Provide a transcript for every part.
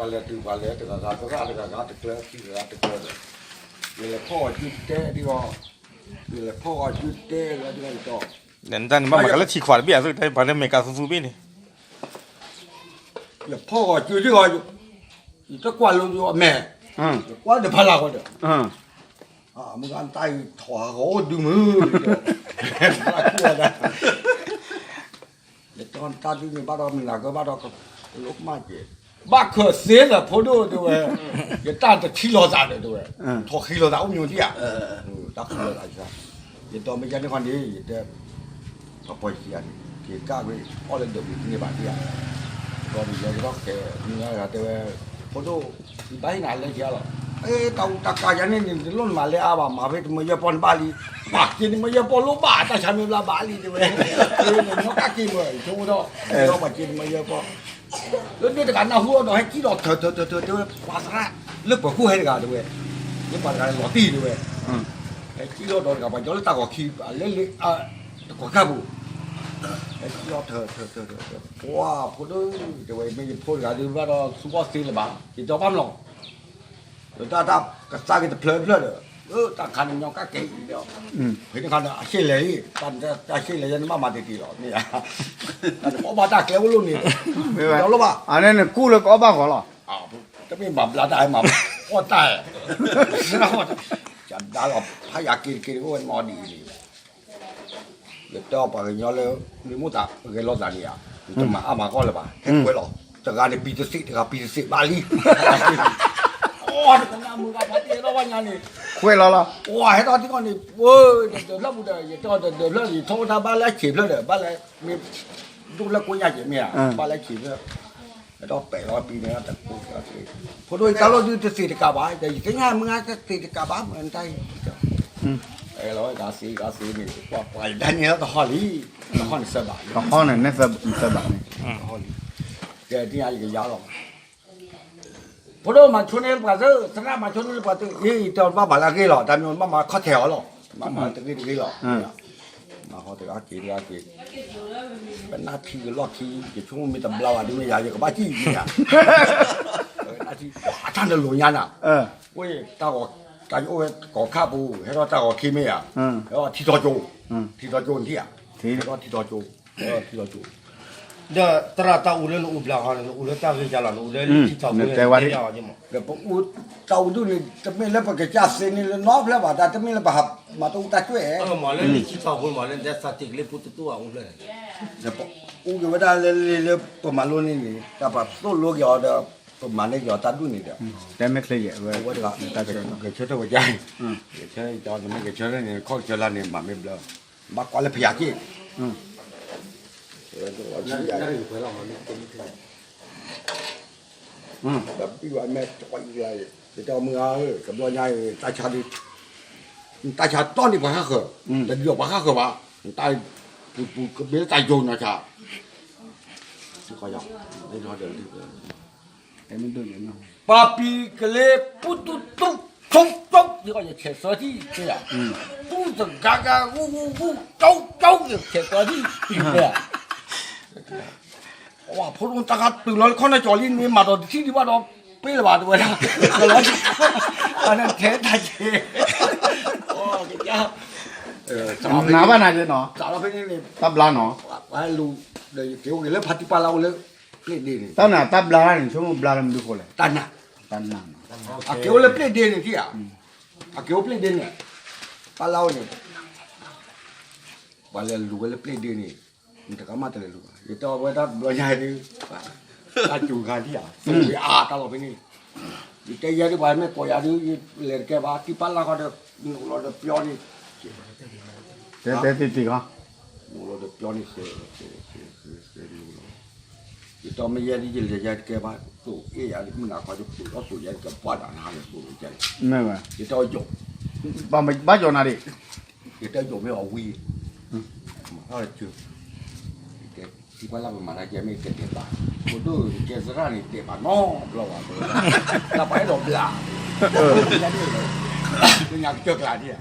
ပှၤလဲၤတုၤပှၤလဲၤတဂၤဂၤ သရၣ်တဂၤဂၤတကျၢၤ ခံဂၤဂၤတကျၢၤဒီး ယလဲၤဖီၣ်အီၤစုတဲဒ်အီၤ, ယလဲၤဖီၣ်အီၤစုတဲလီၤဒ်အီၤယတီၢ်, နတၢ်န့ၣ်ဘၣ်မၤကလၢထံခွးတဘ့ၣ်အသိး တၢ်ပှၤလၢမဲာ်ကးသူသူဘ့ၣ်န့ၣ် ယဖီၣ်အီၤစုဒ်အီၤ, ယတကွၢ်လိအမဲာ်, ယကွၢ်ဒီးဖးလၢ်ဃီဒီး မုၢ်ဂၤနတၢ်အံၤထီၣ်ဟးဂီၤအိၣ်ဒုးမုၢ်, ယတီၢ်နတၢ်ဒုးန့ၣ်ဘၣ်ဒီးမုၢ်နၤကဘၣ်ဒီး လိၣ်ကမၣ်က့ၤ, ဘၣ်ခၢၣ်သ့လၢဖိဒိၣ်တဲဝဲ, ယတၢ်တထံၣ်လိာ်သးဒီးတဲဝဲ, ထီၣ်ဃံလိာ်သးအိၣ်မၠိၤထံၣ်ဧါ, တၢ်ဃံလိာ်သးယၤ, ယတီၢ်မ့ၢ်ယါန့ၣ်ခီန့ၣ် ယတဲ ပှၤပှၤယၤန့ၣ် က့ၤကၢ်ကွံာ်အီၣ်လၢဒိးကွံာ်တန့ၢ်ဘၣ်ဒံးဧါ, ဒီးယဲကဒီးခဲမုၢ်ဂၤတဲဝဲ, ဖိဒိၣ် ယဘၣ်ဟ့ၣ်နၤလၢယၤလီၤ, အ့ တၢ်အူတၢ်ကါယၤန့ၣ်န့ၣ် တလိၣ်နမၤလၢအါဘၣ် မၤဖဲတမၢယဲၢ်ပီၢ်နဘၣ်လံ, ပှၤက့ၤတမၢယဲၢ်ပီၢ်လိၣ်ဘၣ် တၢ်ဆါမ့ၢ်ဘျါဘၣ်လံတဲဝဲ, နညီကၣ်က့ၤမၢ် ယဆိကမိၣ်ဒီး, ဒီးပှၤက့ၤတမၢယဲၢ်ပီၢ် လၢဒ့တဂၤနၢ်ဟူအီၤဒီး ဟဲကံၣ်လီၤထၢၣ်ထၢၣ်ထၢၣ်ထၢၣ်တဲဝဲ ပှၤသရၣ်လၢပှၤခိၣ်ဟဲတဂၤတဲဝဲ, လၢပှၤတဂၤလီၤတံၢ်တဲဝဲ, ဟဲကံၣ်လီၤဒီးတဂၤ ပှၤကညီလၢတၢ်ဂီၤခံ လၢလၢ တကီၢ်ခၢၣ်ပူၤ, ဟဲကံၣ်လီၤထၢၣ်ထၢၣ်ထၢၣ်ထၢၣ်, ပှၤဖိဒိၣ်တဲဝဲ မ့ၢ်ယဖိတဂၤဒုးဘၣ်ဒီး သူၣ်ဘီၣ်သ့လၢၤဘၣ် ယတဲဘၣ်မလီၤ ဒီးတၢ်တၢ်ကသါက့ၤတဖျၢၣ်တဖျၢၣ်ဒီး, တၢ်ခါန့ၣ်ညီကၣ်က့ၤဒီး, ဖဲန့ၣ်ခါန့ၣ် အရှ့ၣ်လဲၣ်အံၤ, တၢ်ရှ့ၣ်လဲၣ်ယဲန့ၣ်ဘၣ်မၤတ့ၢ်တ့ၢ်လီၤ, တၢ်န့ၣ်အီၣ်ဘၣ်တၢ်ကျဲအိၣ်လိၣ်န့ၣ်, တလိၣ်ဘၣ်, အန့ၣ်န့ၣ်ကူၣ်လၢကအီၣ်ဘၣ်ဂီၤလီၤ, တမ့ၢ်မၤဘျါတၢ်မၤအီၣ်တၢ်, ကဒါလီၤ ဖးယၤက့ၤတက့ၤတအိၣ်ဝဲနီဒ်အံၤန့ၣ် ယတဲပှၤကညီလၢ မ့ၢ်မိၣ်သးဂဲၤလိာ်သးန့ၣ်ဧါ, ယတမၤအါမၤဂီၢ်လၢၤဘၣ်, ဟဲကွဲးလီၤ, တဂၤန့ၣ်ပံတစ့း တဂၤပံတစ့းဘၣ်လံ, တကနၣ်မုာ်ဂၤဖးတ့ၢ်လီၤဘၣ်ညါန့ၣ်, ကွဲးလီၤလီၤ, ပှၤဟဲထီၣ်ထံကီၢ်န့ၣ်, ပှၤဒၢးဖျၢၣ်ပူၤဒီး ယတဲအီၤတဒၢးဖျၢၣ်န့ၣ် ထီၣ်ဝဲဒၣ်ဘၣ်လၢအဆံးဖျၢၣ်ဒီး ဘၣ်လၢမ့ၢ် ဒိၣ်လၢကိညါက့ၤမ့ၢ်ဧါ, ဘၣ်လၢဆံးဖျၢၣ် ဟဲထီၣ်ပဲာ်လီၤပံၤန့ၣ် တကူၣ်, ဖိဒိၣ်အံၤတၢ်လိၣ်ဒုးတသ့တကးဘၣ်, ယသ့ၣ်ညါမုၢ်ဂၤတသ့တကးဘၣ် မ့ၢ်တၢ်အံၤ, အဲၣ်လီၤဝဲဂၤသ့ဂၤသ့န့ၣ် ပှၤပှၤယဒၣ်န့ၣ်လီၤတဟီၣ်လံ, တဟီၣ်န့ၣ်သၢဘး, တဟီၣ်န့ၣ်သၢဘးန့ၣ်, တဟီၣ်လံ, ကဲဒ်အံၤယကယါလီၤ ဖိဒိၣ်မၤဆိန့ၢ်လၢပှၤသ့, သရၣ်မၤဆိန့ၢ်လၢပှၤသ့, အ့ တဘၣ်မၤလၢအဂ့ၢ်လီၤ, တၢ်မ့ၢ်ဘၣ်မၤခီၣ်ထဲးအီၤလီၤ, ဘၣ်မၤတဂ့ၢ်တဂ့ၢ်လီၤ, မၤဟီတဂၤက့ၤတဂၤက့ၤ, ပနၢ်ထံကလီၢ်ခံ, ယဆိကမိၣ်မ့ၢ်တဘျါဘၣ်ဒ်မ့ၢ်ယၤ ယကဘၣ်စံၣ်ယၤ, နၢ်ထံ, တၢ်နလိၤညါနၤ, ဝဲ, တၢ်အိၣ်ဝဲကီၢ်ခၣ်ပူၤ ဟဲထီၣ်တၢ်ဂီၤခံမ့ၢ်ဧါ, ဟဲထီၣ်ထံထီကၠိ, ထံထီကၠိနထံၣ်ဧါ, ဟဲထီၣ်ထံထီကၠိ, ဟဲထီၣ်ထံထီကၠိ ဒီးသရၣ်တၢ်အူလၢနအူဘျါဃီန့ၣ် နအူလၢတၢ်ဂ့ၢ်ကၢ်လီၤ နအူလၢလံာ်ထံသီဖိလၢတဲဝဲဒၣ်အီၤမး, ပအူတၢ်အူဒူၣ်န့ၣ် တမ့ၢ်လၢပကစၢ်သ့န့ၣ်လၢနီဖျၢၣ်ဘၣ် တၢ်တမ့ၢ်လၢပဟးမၤတၢ်အူတၢ်ကွဲး, မ့ၢ်လၢလံာ်ထံသီဖိမးလၢနတဲသးတ့ၢ်ကလ့ပူတတူၢ်အအူဖျၢၣ်န့ၣ်, ပအူက့ၤဝဲဒၣ်လၢလံာ်လၢပမၤလိန့ၣ်န့ၣ် တၢ်ပှၤသိၣ်လိက့ၤအီၤဒီး ပမၤန့ၢ်က့ၤအီၤတၢ်ဒူၣ်န့ၣ်ဒီး, တဲမ့ၢ်ချ့ယဲၢ်ဝဲ, ဂဲၤဆၢထၢၣ်ဝဲကါ, ဂဲၤဆၢထၢၣ်န့ၣ် ခီၣ်ကစၢၢ်လၢန့ၣ် မၤမ့ၢ်ဘျၢ, ဘၣ်ကွၢ်လၢဖယၤက့ၣ် ဒီးဘံၣ်ဝဲမဲာ်တကွၢ်အံၤ, ယတဲမုၢ်ဂၤဧၢ တဘျီညါအံၤ တၢ်ဆါဒုး, တၢ်ဆါတီၢ်န့ၣ်ပှၤဃၣ်ဃၢၤ, တဒုးအီၤပှၤဃၣ်ဃၢၤဘၣ်, တၢ်ပူၤပူၤကဘ့ၣ်လၢတၢ်ယိၤနီၤဆါ, ပှၤပံၤကလ့ပူတူၢ်တူၢ် ဆိကၠိ ယဆဲးသၢထံၣ်, ပူတဂၤဂၤဂူၢ်ဂူၢ်ဂူၢ် ကၠိကၠိ ယဆဲးသၢထံၣ်, ဖိဒိၣ်တၢ်ခါတုၤလီၤလၢခီၣ်နၢ်ကၠီၤလံ မ့ၢ်မၤဒီးတထံၣ်ဒံးဘၣ်ဒီး ပ့ၢ်လၢၤဘၣ်တဲဝဲဒၣ်, အန့ၣ်ထဲတၢ်က့ၤ, နၤဘၣ်နၤက့ၤနီၤ, တၢ်ဘျါနီၤ, ပှၤလူၤ, ဒီးယက့ၤအိၣ်က့ၤလၢဖါတံၢ်ပၢ်လၢ်အိၣ်လၢ ပျ့ၣ်ဒ့န့ၣ်, တၢ်နၤတၢ်ဘျါန့ၣ် ဆိကမိၣ်ဘျါလၢမနုၤဃိလဲၣ်, တၢ်နၤ, တၢ်နၤနီၤ, အက့ၤအိၣ်လၢပျ့ၣ်ဒ့န့ၣ်ထံၣ်ဧါ, အက့ၤအိၣ်ပျ့ၣ်ဒ့န့ၣ်, ပၢ်လၢ်အိၣ်န့ၣ် ပှၤလဲၤလူၤဝဲလၢပျ့ၣ်ဒ့န့ၣ်, နတဂၤမးတလဲၤလူၤဘၣ်, ယတဲအီၤဝဲဒၣ်တဘျီညါဒုး, တၢ်စူၤဂၤဒံးဧါ, စူၤဝဲအါတၢ်လီၤဖဲန့ၣ်, ယတဲယဲဒုးပှၤမ့ၢ်ကိးယၤဒုး ယလဲၤတကဲဘၣ် တံၢ်ပၢ်လၢ်ဃီဒီး နအိၣ်လီၤဒီးပျီန့ၣ်, တဲတဲတံၢ်တံၢ်ဃီ, နအိၣ်လီၤဒီးပျီန့ၣ် ယတဲမ့ၢ်ယဲဒ်ယလဲၤယဲတကဲဘၣ် သိၣ်အ့ၣ်ယၤဒ်မုၢ်နၤခီယသိၣ်ဒီးသိၣ်ယဲတကဲဘၣ်ဒီးနဟါလၢသိၣ်ယဲ, မ့ၢ်ဝဲ, ယတဲအီၤယိာ်, ဘၣ်ယိာ်နၤဒံး, ယတဲယိာ်မ့ၢ်အီၤဝံၤ, မၤထီၣ်လၢကၢ, ယတဲ ထံပှၢ်လၢ်ပမၤတၢ်ကဲမ့ၢ်ကတဲာ်ဘၣ်, ဖိဒိၣ်ကဲသရၣ်န့ၣ်တဲာ်ဘၣ်နီတဘျီဘၣ်, တၢ်ပှၤအဲၣ်ဒိးဘျါ, ညါကစၢ်ကျါဒံး,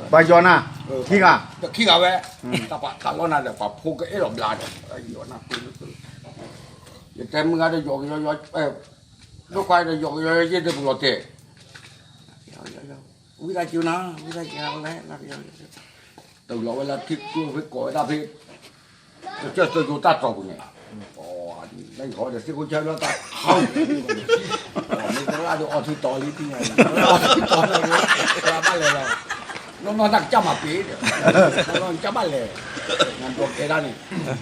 ပှၤယိာ်နၤ, ခံဂၤ, ခံဂၤဝဲ, တၢ်ပှၤတၢ်လီၢ်နၤဒီး ပှၤဖိကအဲၣ်ဒိးဘျါဒီး, ယိာ်နၤ, တဲမုၢ်ဂၤဒီးယီၤကယီယီ, ဒိၣ်ခွါဒီးယီၤကယီယီ ယဲၢ်ဒၢးပူၤလီၤတဲာ်, ဝံသးစူၤနီၤ, ဝံသးစူၤ, တုၤလီၤဝဲလၢထံကျိဖဲကိးဝဲဒၣ်ဖဲ ကစၢၢ်သၢကၠိတၢ်တီၤပူၤန့ၣ်, နဟီဒီးသ့ၣ်ခိၣ်ဆၢလၢတၢ်ဟီၣ်, မ့ၢ်သရၣ်ဒီးအီထံတီၤလံ သ့ၣ်ညါန့ၣ် သရၣ်အီထံတီၤလီၤ, သရၣ်ဘၣ်လဲၤလီၤ, နီၢ်နီၢ်တၢ်ကစၢ်မၤပ့ၤဒီး, နီၢ်နီၢ်ကစၢ်ဘၣ်လဲၤ, နဒိးကဲဒၣ်န့ၣ်,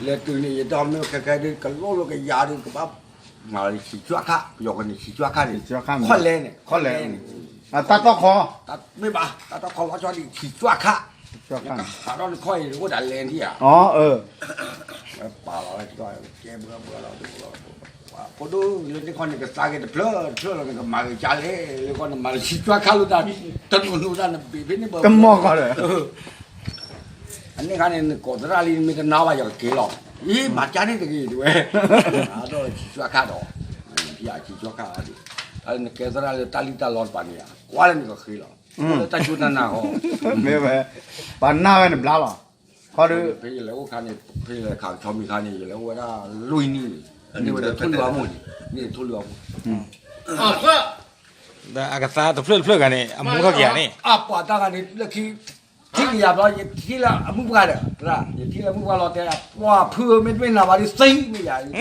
လဲၤတုၤန့ၣ် ယတၢ်မ့ၢ်ခဲခဲဒ် ကလိၣ်လိၣ်ကယၤဒ် ကဘၣ် မၤလၢဆံးကွၢ်ခါ, ပယီၤကီးန့ၣ် ဆံးကွၢ်ခါန့ၣ်, ခီၣ်လဲၣ်န့ၣ်, ခီၣ်လဲၣ်န့ၣ်, တၢ်တီၢ်ခီ, မ့ၢ်ဘၣ် တၢ်တီၢ်ခီလီၤဆီဒ် ဆံးကွၢ်ခါ, နကဟးထီၣ်နခီၣ်အံၤ အိၣ်ဒၣ်လဲၣ်ဒံဧါ, ပာ်လီၤဝဲကဲဘှၢဘှၢလီၤ, ဖိဒိၣ်လၢန့ၣ်ခီန့ၣ် ကသါက့ၤတဖျၢၣ်တဖျၢၣ်လီၤ နကမၤဂ့ၤကၢ်လဲၣ်, လၢခီန့ၣ်မၤလၢဆံးကွၢ်ခါလိာ်သး, တနီၤနီၤတၢ်နဘ့ၣ်ဖဲန့ၣ်ဘၣ်, တမီၢ်ကီးဒီး အန့ၣ်ခါန့ၣ် နကိးသရၣ်လံ နမ့ၢ်တနာ်ဘၣ် ယကက့ၤလီၤ, အံၤ မၤကၢ်န့ၣ်တဂ့ၤ တဲဝဲ, ဒီးဆံးကွၢ်ခါဒီး, ဆံးကွၢ်ခါဒီး, နကဲသရၣ်လၢတၢ်လံၣ်တၢ်လီတပၤန့ၣ်ဧါ, ကွၢ်လၢနကဃ့လီၤ, လၢတၢ်ကၠိတၢ်နၢ်ဟီ, မ့ၢ်ဝဲ, ပှၤနာ်ဝဲန့ၣ်ဘျါလီၤ, ခီဒီး, ဖဲယလဲၤအိၣ်ခါန့ၣ် ဖဲယလဲၤခးကဆီမံၤခါန့ၣ် ယလဲၤအိၣ်ဝဲဒၣ်လွံၢ်နံၣ်န့ၣ်, န့ၣ်ဝဲဒၣ်ထိၣ်လွံၢ်အမူၢ်န့ၣ်, န့ၣ်ထိၣ်လွံၢ်အမူၢ် အကသါတဖျၢၣ်တဖျၢၣ်ဂၤန့ၣ် အမူထီၣ်က့ၤဧါန့ၣ်, အပှၤတၢ်ဂၤန့ၣ် လၢခံ ထံၣ်ကယၤဘျီ ယထံၣ်လၢအမုၢ်ပှၢ်ဒီး, ယထံၣ်လၢမုၢ်ပှၢ်လီၤတဲ, ပှၤဖုမ့ၢ်တမ့ၢ်နၤဘၣ်ဒီးသံမ့ၢ်ယၤ,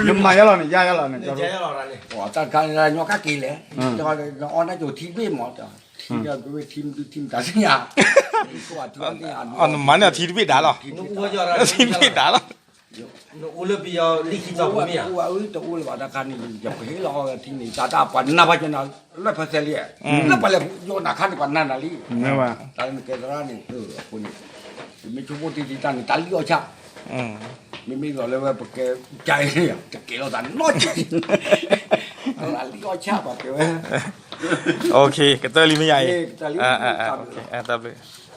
နမၤယါလီၤန့ၣ် ယါယါလီၤန့ၣ်, တၢ်တခါန့ၣ် ညီကၢ်က့ၤလဲၣ်, အီၣ်နၢ်ကၠိထံတဘ့ၣ်မး, ထံမ့ၢ်ထံမတၤသ့ၣ်ညါ, နမၤန့ၢ်အထံတဘ့ၣ်ဒါလီၤ, ထံတဘ့ၣ်ဒါလီၤ အိၣ်လၢပယီၤလံခံစီၤဖိမ့ၢ်ဧါ, အိၣ်ဝဲတအိၣ်လၢၤဘၣ်တၢ်ခါန့ၣ် ယပဟ့ၣ်လီၤအီၣ်ဝဲထံန့ၣ် တၢ်တၢ်ပှၤနၢ်ပှၤကနၢ် လၢဖဲသဲလံ, လၢပှၤလဲၤယိၤနၤခါန့ၣ် ပှၤနၢ်နၤလံ, တၢ်လၢနကဲသရၣ်န့ၣ် အဃိန့ၣ်, ယမ့ၢ်ဆိကမိၣ်တံၢ်တံၢ်တၢ်န့ၣ် တၢ်လံၣ်အီၣ်ဆၣ်, မ့မ့ၢ်လီၤလၢဝဲပကဲကၠဲအံၤ တကဲလီၤသးနီတကဲ, တၢ်လံၣ်အီၣ်ဆၣ်ပှၤတဲဝဲ, ကတၢၢ်လံမ့ၢ်ယၤအံၤ, တၢ်ဘျုး